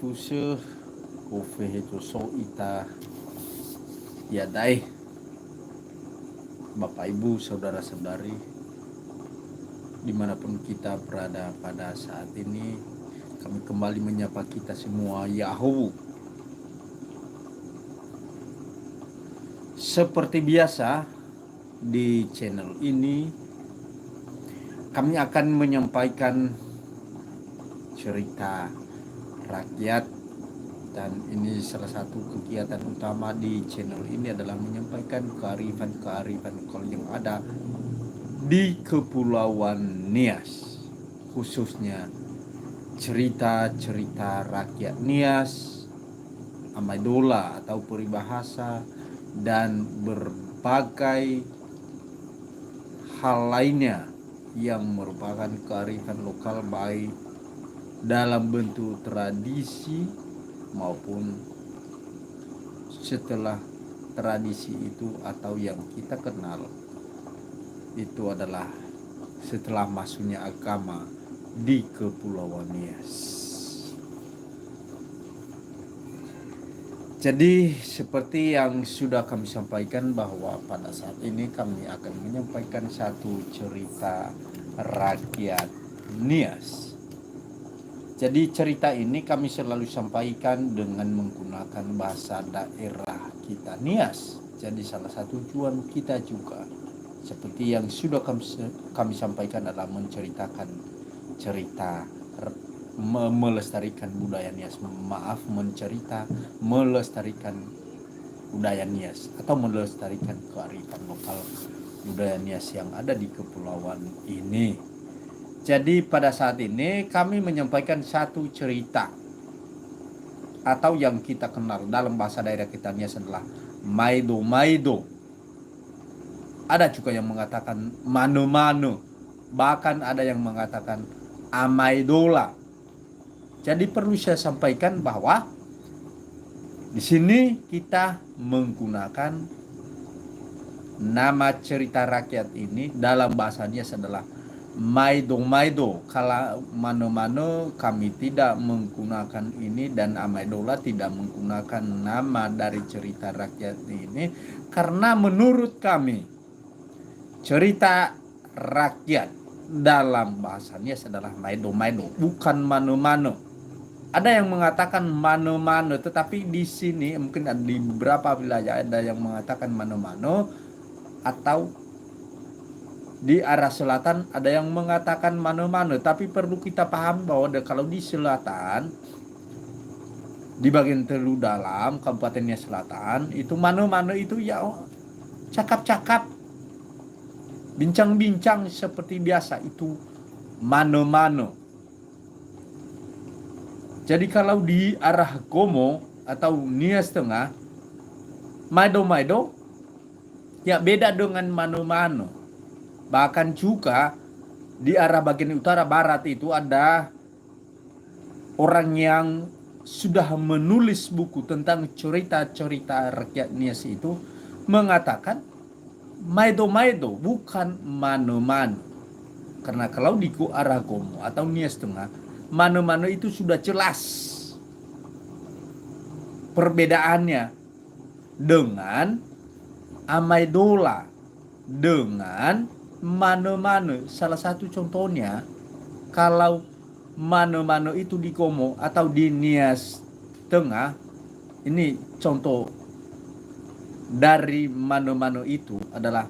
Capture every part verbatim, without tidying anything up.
Tusö, ufehe toso ita iadae, Bapak Ibu, saudara-saudari, dimanapun kita berada pada saat ini, kami kembali menyapa kita semua, ya'ahowu. Seperti biasa, di channel ini, kami akan menyampaikan cerita rakyat, dan ini salah satu kegiatan utama di channel ini adalah menyampaikan kearifan-kearifan lokal yang ada di Kepulauan Nias, khususnya cerita-cerita rakyat Nias, amai dola atau peribahasa, dan berbagai hal lainnya yang merupakan kearifan lokal, baik dalam bentuk tradisi maupun setelah tradisi itu atau yang kita kenal itu adalah setelah masuknya agama di Kepulauan Nias. Jadi, seperti yang sudah kami sampaikan, bahwa pada saat ini kami akan menyampaikan satu cerita rakyat Nias. Jadi, cerita ini kami selalu sampaikan dengan menggunakan bahasa daerah kita, Nias. Jadi, salah satu tujuan kita juga, seperti yang sudah kami, kami sampaikan, adalah menceritakan cerita, me-, melestarikan budaya Nias, maaf, mencerita, melestarikan budaya Nias, atau melestarikan kearifan lokal budaya Nias yang ada di kepulauan ini. Jadi, pada saat ini kami menyampaikan satu cerita, atau yang kita kenal dalam bahasa daerah kita Nias adalah maedo-maedo. Ada juga yang mengatakan mano-mano. Bahkan ada yang mengatakan amai dola. Jadi, perlu saya sampaikan bahwa di sini kita menggunakan nama cerita rakyat ini dalam bahasa Nias adalah maedo-maedo. Kalau mano-mano, kami tidak menggunakan ini, dan amai dola tidak menggunakan nama dari cerita rakyat ini, karena menurut kami, cerita rakyat dalam bahasa Nias adalah maedo-maedo, bukan mano-mano. Ada yang mengatakan mano-mano, tetapi di sini mungkin ada di beberapa wilayah ada yang mengatakan mano-mano, atau di arah selatan ada yang mengatakan mano-mano. Tapi perlu kita pahami bahwa de-, kalau di selatan, di bagian Telu Dalam, Kabupaten Nias Selatan, itu mano-mano itu ya cakap-cakap, bincang-bincang seperti biasa, itu mano-mano. Jadi, kalau di arah Gomo atau Nias Tengah, maedo-maedo, ya, beda dengan mano-mano. Bahkan juga di arah bagian utara barat itu ada orang yang sudah menulis buku tentang cerita-cerita rakyat Nias itu mengatakan maedo-maedo, bukan mano-mano. Karena kalau di Go-, arah Gomo atau Nias Tengah, mano-mano itu sudah jelas perbedaannya dengan amai dola, dengan mano-mano. Salah satu contohnya, kalau mano-mano itu di Gomo atau di Nias Tengah, ini contoh dari mano-mano itu adalah,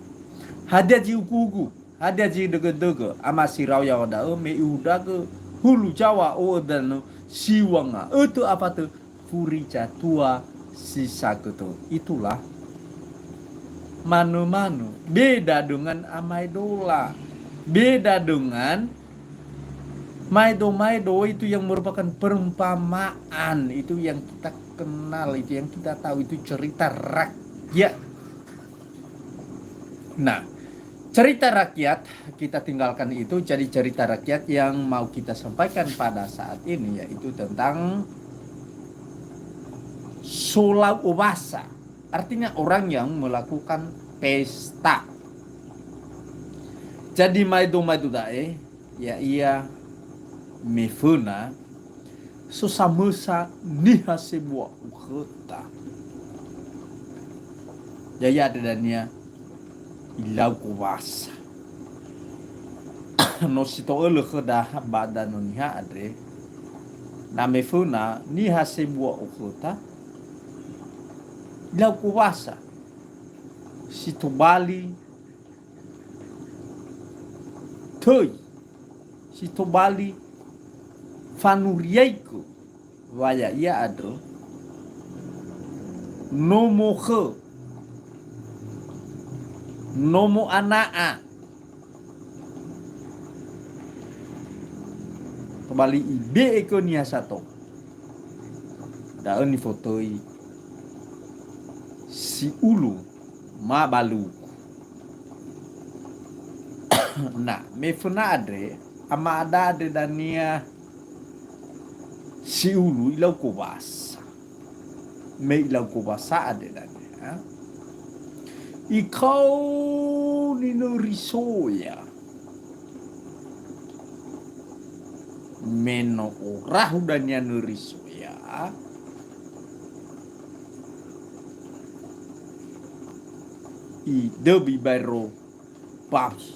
hadia zi ugu-ugu, hadia zi dögö-dögö, ama si raoya da'ö me i'uhudagö hulu Jawa o'ö danö siwanga ötö afatö furi zatua si sagötö. Itulah mano-mano. Beda dengan amai dola. Beda dengan maedo-maedo, itu yang merupakan perumpamaan, itu yang kita kenal, itu yang kita tahu, itu cerita rakyat. Nah, cerita rakyat kita tinggalkan itu, jadi cerita rakyat yang mau kita sampaikan pada saat ini yaitu tentang solau obasa, artinya orang yang melakukan pesta. Jadi maedo-maedo da'e, ya'ia me föna, So samösa niha sebua ukhöta. Ya'ia andre dania ilau Kowasa. No si to'ölö khöda ba Danö Niha andre, na me föna niha sebua ukhöta, ilau Kowasa. Si tobali töi, si tobali fanuriaigö wa ya'ia andrö nomo khö, nomo ana'a. Tobali ibe'e khö niha sato. Da'ö nifotöi si ulu ma balugu. Na, me föna andre, ama'ada andre dania si ulu ilau Kowasa. Me ilau Kowasa andre dania, ikaoni nöri soya. Me no orahu dania nöri soya, idöbi baero bawi,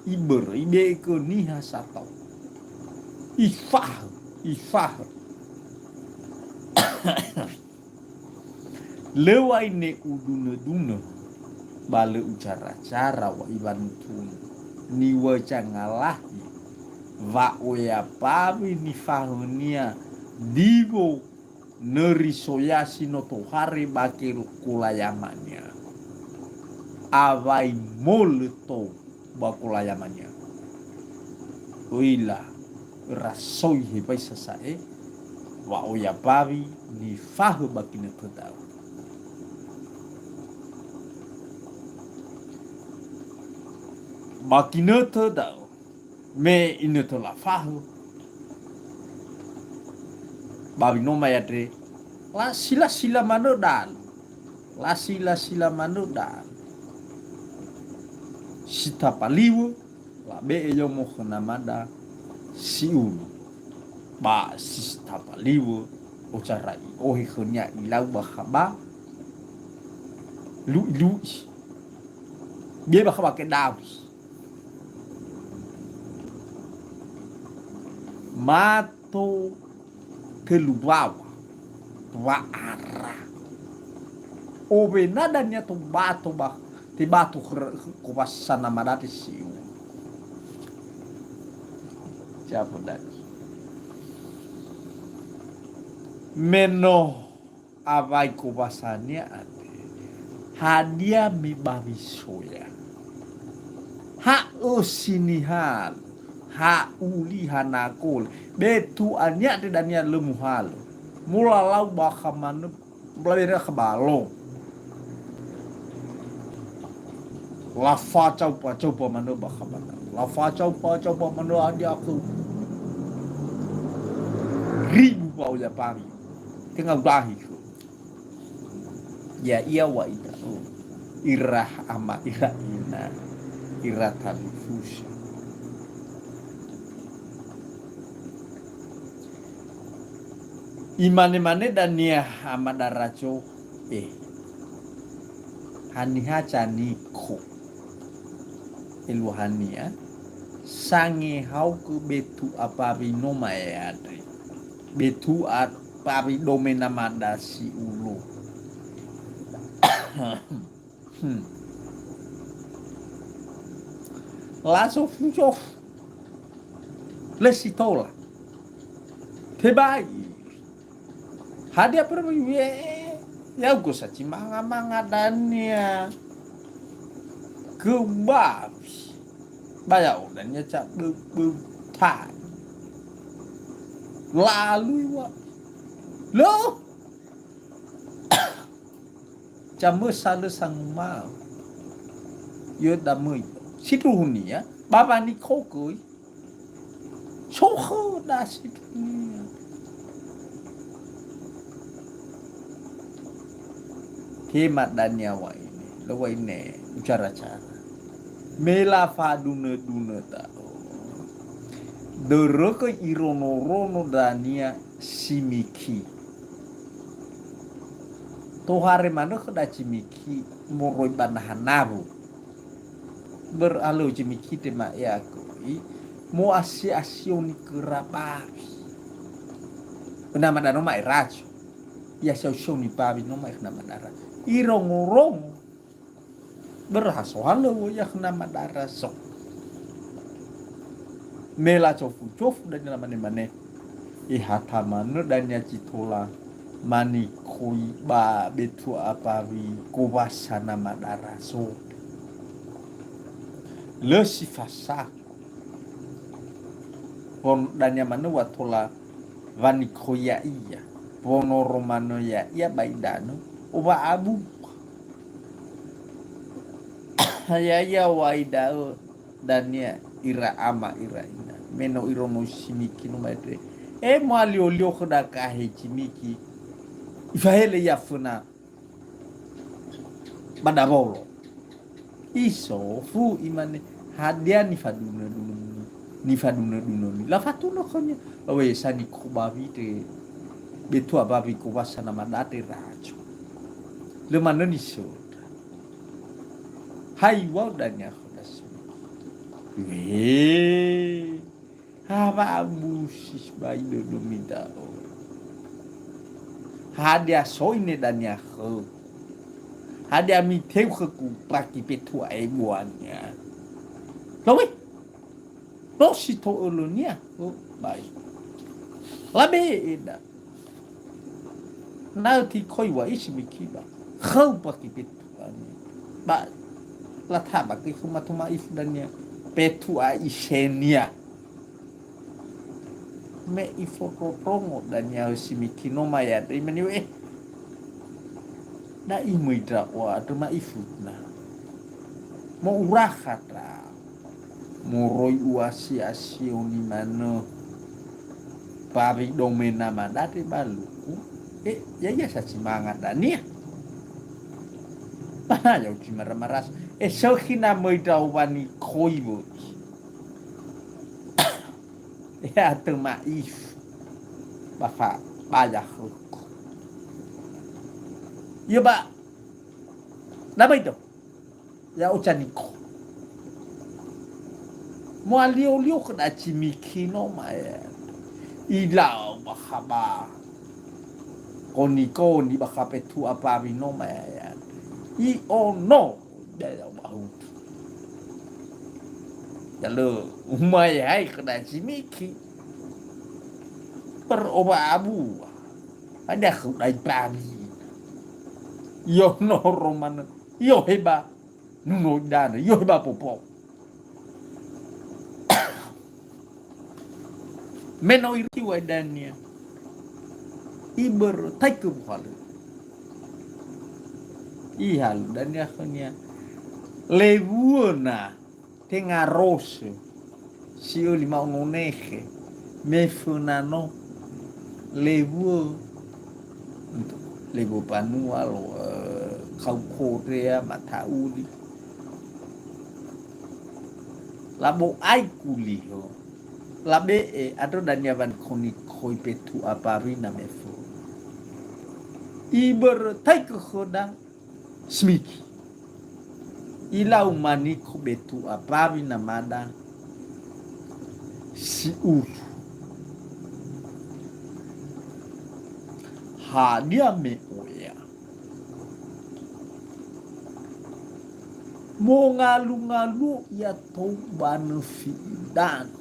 ibörö, ibe'e khö niha sato. Ifahö, ifahö. Lö wa ine udunö-dunö, ba lö ucara-cara wa iwanutunu. Niŵa'ö ngalahi, wa'oya bawi nifahönia diwo nöri soya si no tohare ba ke-, kolayamania. Awai molö tou ba kolayamania. Öila rasoi hebai sasa'e, wa'oya bawi nifahö ba ginötö da'ö. Ba ginötö da'ö, me inötö lafahö, bawi no ma'e andre, lasila-sila manö dalu. Lasila-sila manö dalu. Si tapaliwö, labe'e yomo khö namada si ulu. Ba si tapaliwö, ocara i'ohe khönia ilau bakha ba lu'i-lu'i. Bie bakha ba kedawi. Mato tölu wawa, wa'ara. Owena dania tobato ba, tebato khö-, khö Kowasa namada te siu. Siapa dania? Me no awai Kowasania andre, hadia me bawi soya? Ha ösi nihalö, ha uli, ha nakoli. Betu'ania andre dania lö muhalö. Molalau bakha manö, molalau bakha balo. Lafacaupa-caupa manö bakha manö. Lafacaupa-caupa manö hadia khö ribu wa'oya bawi. Tenga ulahi khö. Ya'ia wa ita, oh, ira ama, ira ina, ira talifusö. Imane-mane dania amada razo, eh, haniha caniko? Eluahania, sangehaogö betu'a bawi no ma'e andre. Betu'a bawi dome namada si ulu. Hmm. Lasofu-sofu. Lö si tola. Tebai. Hadia perlu ye, ya'ugö sa si manga-manga dania. Khö bawi. Ba ya'o dania ca böu-böu tai. Lalui wa. Lö. Zamösa lö sanguma'ö. Yö damöi. Sindruhunia, ba wanikho göi. So khöda sindruhunia. Tema dania wa ine. Lö wa ine, ucara-cara. Me lafadunö-dunö da'ö. Dörögö irono-rono dania Simiki. Tohare manö khöda Simiki moroi ba naha nawu. Börö alö Simiki tema ea göi, mo'asi-asioni göra bawi. Öna madano ma'e razo. Ia siau-siaoni bawi no ma'e khöna madara. Irongo-rongo. Börö ha so halöŵö ia khöna madara so. Me lazofu-zofu dania lamane-mane, "Eha tamanö dania zi tola manikoi ba betua bawi gowasa na madara so. Lö si fasahu." Won dania manö wa tola wanikoi ya'ia. Wonoro manö ya'ia ba idanö, owa abu. Ya'ia wai da'ö dania ira ama ira ina. Me no ironoi Simiki no ma'e andre. E mo'alio-lio khöda kahe Simiki. Ifahele ia föna ba dawolo. Isofu imane, "Hadia nifadunö-dunömi, nifadunö-dunömi?" Lafatunö khönia, "Awe, saniko bawi te betua bawi gowasa na madara razo." Lö manö nisöndra. Hai wau dania khöda Simiki. We. Ha wa'abusi sibai dödömi da'ö. Hadia so ine dania khögu? Hadia miteu khögu baki betua ebuania? Lowe. Lo si to'ölönia. Oh, bai. Labe'e da. Na ötikoi wa isi mikiba. Khöu baki betua. Ba lataba göi khöma tö ma'ifu dania. Betua isenia. Me ifondrondrongo dania Simiki no ma'e andre, imane, "Eh, da'i möi ndra'o andrö ma'ifu na. Mo'urakha ndra moroi u'asi-asioni manö bawi domena madara ba luku." Eh, ya'ia sa si manga dania. Ba na ya'o zi mara-marasa. Eh, sökhi na möi ndra'o wanikoi wöi. Ya'atö ma'ifu. Ba fa, ba ya khöku. Ia ba, na möi ndra'o. Ya'o zaniko. Mo'alio-lio khöda Simiki no ma'e. Ilau bakha ba koni-koni bakha betua bawi no ma'e. I'ono. Ba ya'o ba hutu. Ya lö umaehe khöda Simiki. Börö owa abu. Hadia khöu dai bawi. I'onoro manö. I'ohe ba nuno idanö. I'ohe ba popo. Me no iriwai dania, ibörötaigö wohalö. Ihalö dania khönia, "Lewuö na tenga rosö, si öli ma'ononekhe, me föna no lewuö, lewuö banua lo, eh, kau korea, mata'uli." Labo'ai kuliho. Labe'e andrö dania wanikoni-koni betua bawi na me föna. Ibörötaigö khöda Simiki. Ilau maniko betua bawi namada si ulu. Hadia me oya? Mongalu-ngalu ia tou ba nöfi idanö.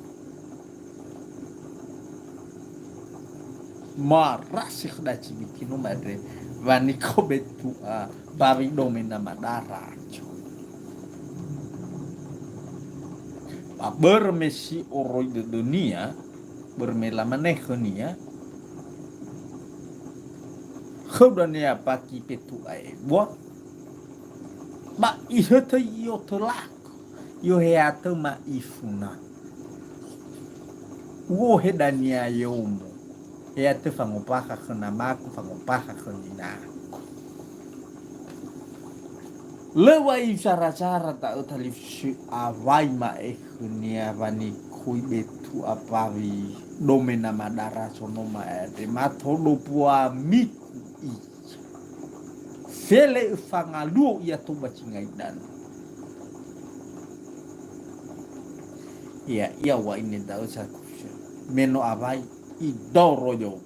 Marasi khöda Simiki no ma'e andre, waniko betua bawi domena madara. Ba börö me si oroi dödönia, börö me lamane khönia, "Khöu dania baki betua ebua." Ba ihötöi i'otö lagu, i'ohe atö ma'ifu na. U'ohe dania yomo. He atö fangombakha khö namagu, fangombakha khö ninagu. Lö wa izara-zara da'ö talifusö awai ma'e khönia waniko Oi betu apawi domena madara sonoma ede, mato dopua miku i. Fele fangaluo ia toba cingai dan. Ia, ia wa ine da'ö sakusa. Meno awai idoro yo.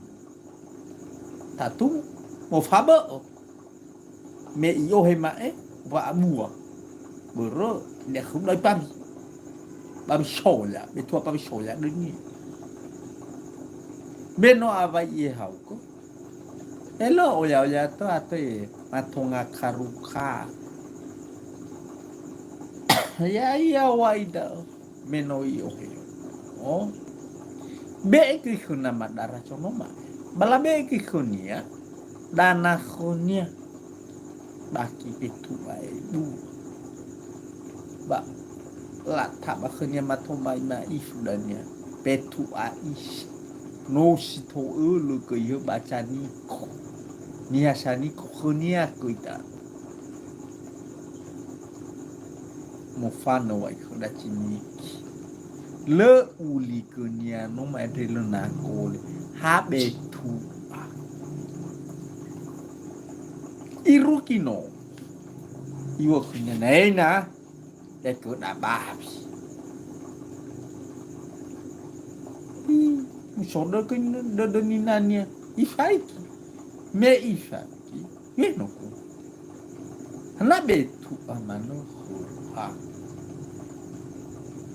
Tatu, mo fabö'ö. Me i'ohe ma'e, wa'abua. Börö, ni'akhöu dai bawi. Bawi soya, betua bawi soya döni. Me no awai i'ehauko. Elo oya-oya to atö e, matonga karuka. Ya, ia wai da'ö. Me no i'ohe. O. Be'e göi khöna madara sonoma. Ba labe'e göi khönia, dana khönia. Ba ki betua ebu. Ba lataba khönia mato mai ma'ifu dania. Betua isi. No si to'ölö göi hö ba caniko. Niha saniko khönia göi da. Mofanö wa'i khöda ciniki. Lö uligönia no ma'andre lö nakole. Ha betua. Irugi no. Iŵa'ö khönia, "Naina, da'e göda bawi." Ih, musodö göi dödö ninania. Ifaigi. Me ifaigi. He noku. Hana betua manö khöra.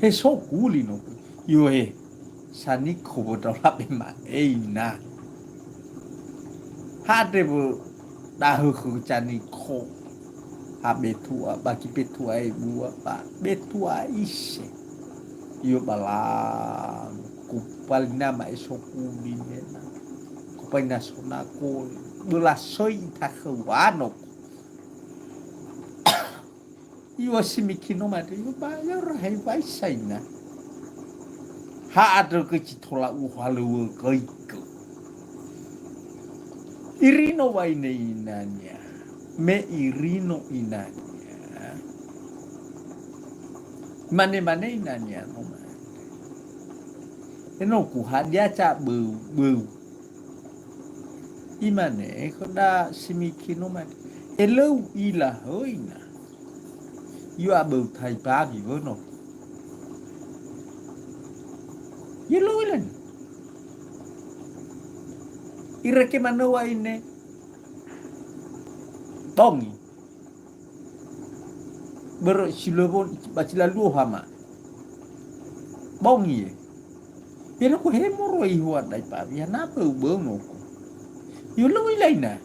He so guli noku. Yo he. Saniko wö dao labe ma'e ina. Hade wö dahö khö caniko. Ha betua, ba ki betua ebua, ba betua ise. Yo bala, kupalina ma'e so guli nena. Kupalina so nako, böla söi ita khöu wano. Iŵa'ö simiki no ma'andre, iŵa'ö ba, ya rahe wai saina. Ha andrö göi zi tola uhalöŵö göigö. Irino wa'ine inania. Me irino inania. Mane-mane inania no ma'andre. Enoku hadia ca böu-böu. Imane khöda simiki no ma'andre, "Elö u'ila hö ina. Yo aböu tai bawi wöno." Elö u'ila ina. Irege manö wa'ine bongi. Börö si löŵö ba zi laluo hama. Bongi e. Enoku he moroi hua dai bawi, ya na böu-böu noku. Yo lö u'ila ina.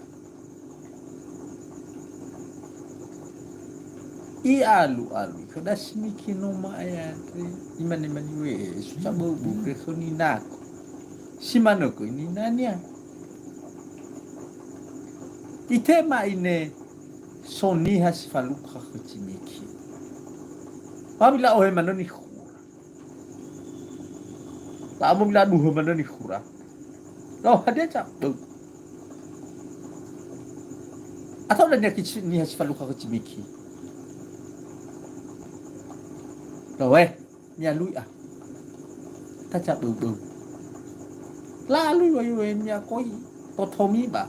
I'alu-alu khöda simiki no ma'e andre. Imane-mane, "We, susa böu-böu re khö ninako." Si manö göi ninania. Itema ine so niha si falukha khö ciniki. Ba mi la'ohe manö nikhura. La'amo mi laduhö manö nikhura. Lao hadia ca böu. Atau dania ki si-, niha si falukha khö ciniki. Lao, eh. Mialui a. Taca böu-böu. Lalui wa yue miakoi totomi ba.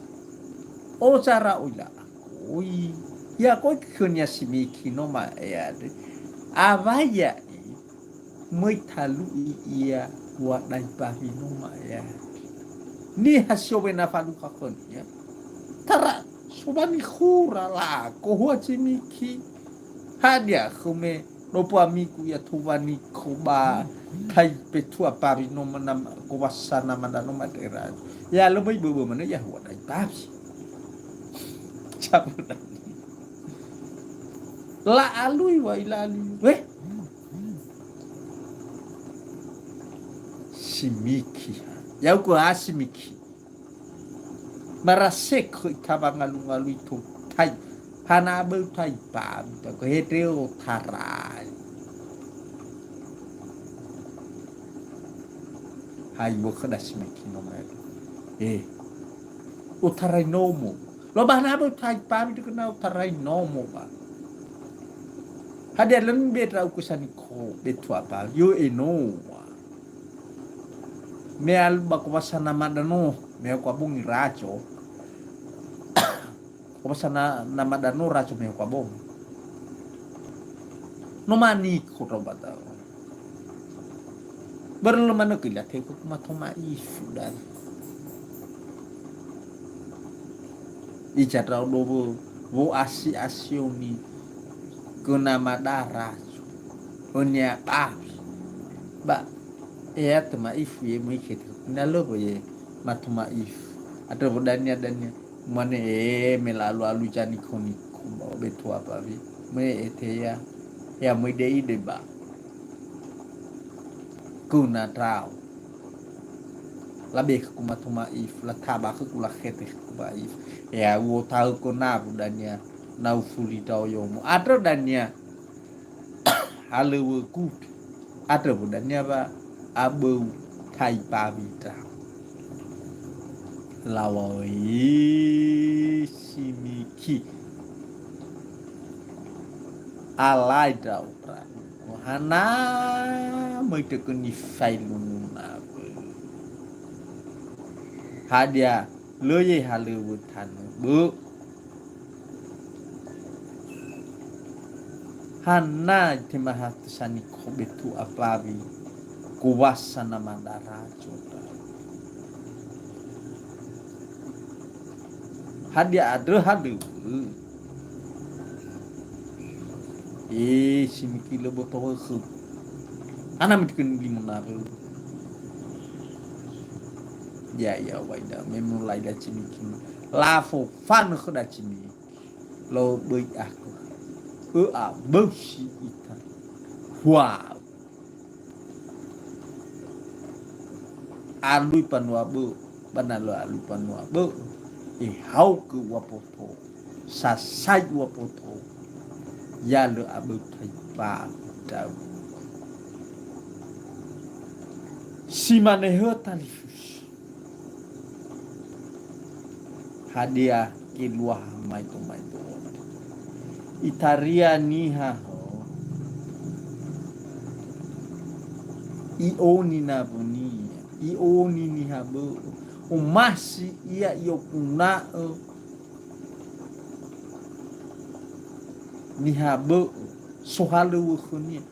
O zara oi la akoi. Ia koi khönia simiki no ma'e andre. Awai ya'i möi talu'i ia wa dai bawi no ma'e andre. Niha si owena falukha khönia. Tara sobani khura la kohua ciniki. Hadia khö me dopo amiku ia tuwaniko ba tai betua bawi no mana kowasa nama dano madera. Ya lö möi böbö mana ya hua dai bawi. Cabu dani. La alui wa ila alui. Weh. Simiki. Ya uku ha simiki. Marasek khö ita wangalungalui tou tai. Hana böu tai bawi, ta khö hedre otarai. Hai wö khöda simiki no ma'e. Eh. Otarai nomo. Lo ba hana böu tai bawi de kena otarai nomo ba. Hadia lö mbe dra'u khö saniko betua bawi. Yo enoa. Me alu ba kowasa nama danö, me hokua bongi raco. Kowasa na-, nama danö raco me hokua bongi. No maniko tau ba tau. Börö lö manö göi lateu khögu mato ma'ifu dania. Ica ndra'o dowo wo'asi-asioni göna madara. Önia bawi. Ba, ea tö ma'ifu ye möi khete. Na lö ye mato ma'ifu. Andrö wo dania, dania. Mane, e, me la'alu-alu zaniko-niko, ba obe tua bawi. Möi ete ya. Ya möi de ide ba. Göna ndra'o. Labe khögu mato ma'ifu, lataba khögu, lakhete khögu ma'ifu. Ea u'otaögö nawu dania, na ufuli ndra'o yomo. Andrö dania halöŵögu. Andrö wo dania wa aböu tai bawi ndra'o. Laŵa'ö, e, Simiki. Alai ndra'o ndra'o. Hana möi tökö nifailungu nawö. Hadia lö ye halöŵö tanö bö'ö. Hana tema hatö saniko betu abawi kowasa nama darajo ndra'o. Hadia andrö halöŵö? E, Simiki lö boto hökhö. Hana mitükö limo nawö. Ya, ya, waida, me mulai da Simiki. Lafofanö khöda Simiki. Lo böi aku. Ö, aböu si ita. Wow. Alui mbanua bö'ö, ba na lö alui mbanua bö'ö, ihaogö ua boto, sasai ua boto, ya lö aböu tai bawi ndra'o. Si mane hö talifusö. Hadia geluaha maito-maito. Itaria niha ho. I'oni nawönia, i'oni niha bö'ö. Omasi ia i'oguna'ö niha bö'ö, sohalöŵö khönia.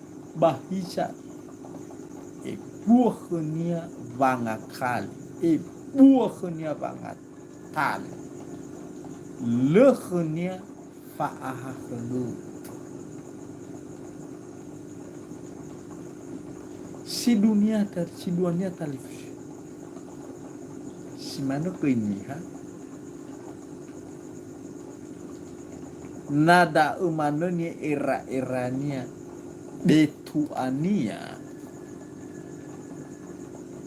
Ba hiza ebua khönia wangakali, ebua khönia wangatali. Lö khönia fa'ahakhölö. Si dunia ta-, si duania talifusö. Si manö göi niha. Na da'ö manö ni'era-erania, betu'ania,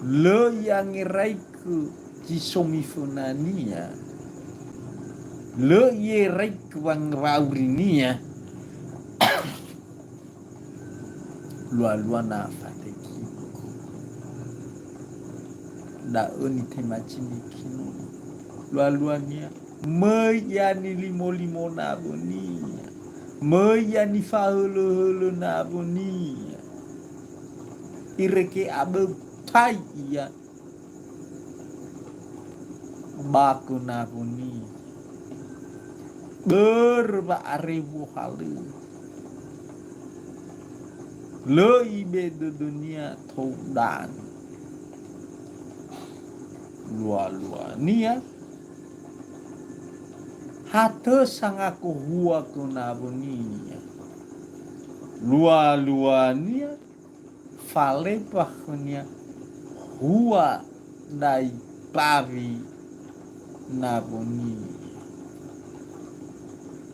lö i'angeraigö zi so mifönania, lö i'eraigö wang-, wa'aurinia, Lua-lua na fatekiko. Da'ö nitema Simiki. Lua-luania. Möi ia nilimo-limo nawönia. Möi ia nifahölö-hölö nawönia. Irege aböu tai ia. Ba gö nawönia. Börö wa'areu wohalö. Lö ibe'e dödönia tou danö. Lua-luania. Ha tö sangakohua gö nawönia. Lua-luania. Faleba khönia hua dai bawi nawönia.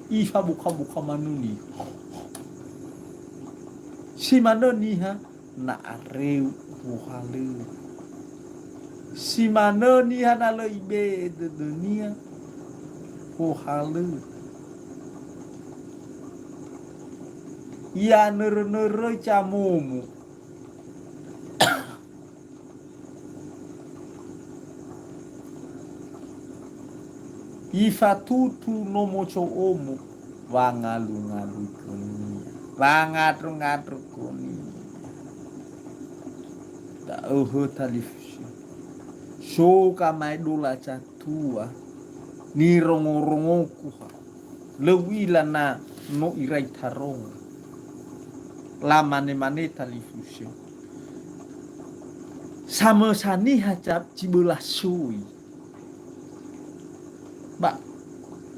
Ifabukha-bukha manö niha. Si manö niha na areu wohalö. Si manö niha na lö ibe'e dödönia wohalö. Ia nörö-nöröi zamomo. Ifatutu nomo zo'omo, wangalungalui khönia, wangandrongandro khönia. Da'ö hö talifusö. So gamaedola zatua, nirongorongoku ha. Lö u'ila na no irai tarongo. Lamane-mane talifusö. Samösa niha ca-, ciböla soi. Ba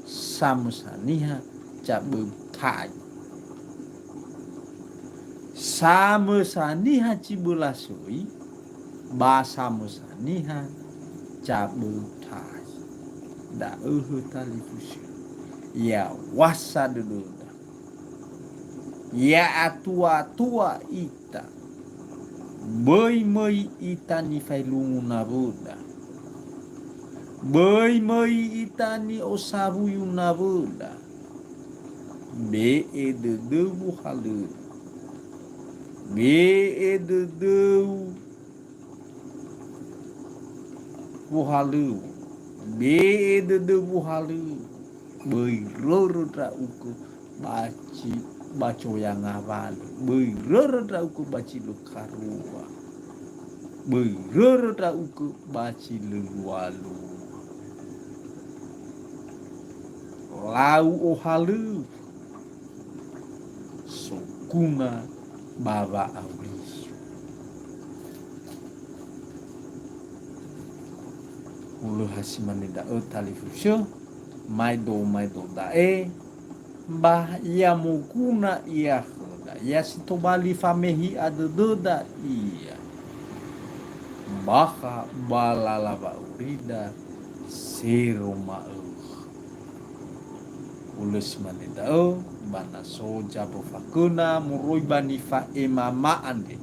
samösa niha caböu tai. Samösa niha ciböla soi, ba samösa niha caböu tai. Da'ö hö talifusö. Ya'ohasa dödöda. Ya'atuatua ita. Böi möi ita nifaelungu nawöda. Böi möi ita ni'osawuyu nawöda. Be'e dödöu wohalöŵö. Be'e dödöu wohalöŵö. Be'e dödöu wohalöŵö. Böi rörö ndra'ugö ba zi-, ba zoya ngawalö. Böi rörö ndra'ugö ba zi lö karua. Böi rörö ndra'ugö ba zi lö lualua. Lau ohalöŵö. Soguna ba wa'auri. Hulö ha si mane da'ö talifusö, maedo-maedo da'e, ba ya moguna ia khöda, ya si tobali famehi'a dödöda ia. Bakha ba lala wa'aurida sero ma'ökhö. Hulö si mane da'ö, ba na so zambö faköna moroi ba nifa'ema ma'andrö.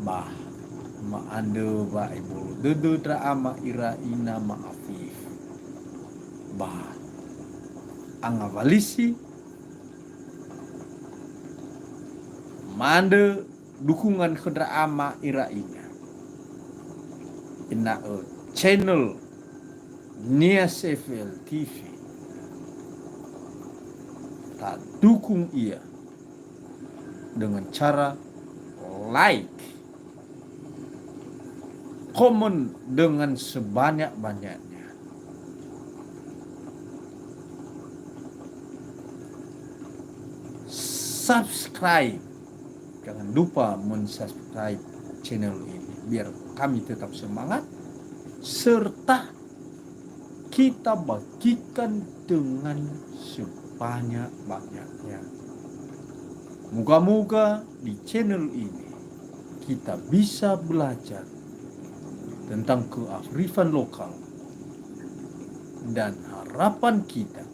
Ba ma'andrö wa'ebolo dödö ndra ama ira ina ma'afefu. Ba angawalisi ma'andrö dukungan khö ndra ama ira ina. Ena'ö channel Nias F L T V, tadukung ia dengan cara like, komen dengan sebanyak-banyaknya. Subscribe. Jangan lupa mensubscribe channel ini, biar kami tetap semangat, serta kita bagikan dengan sebanyak-banyaknya. Moga-moga di channel ini kita bisa belajar tentang kearifan lokal, dan harapan kita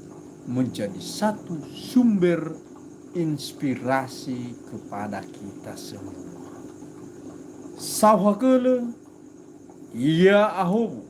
menjadi satu sumber inspirasi kepada kita semua. Saohagölö, ya'ahowu,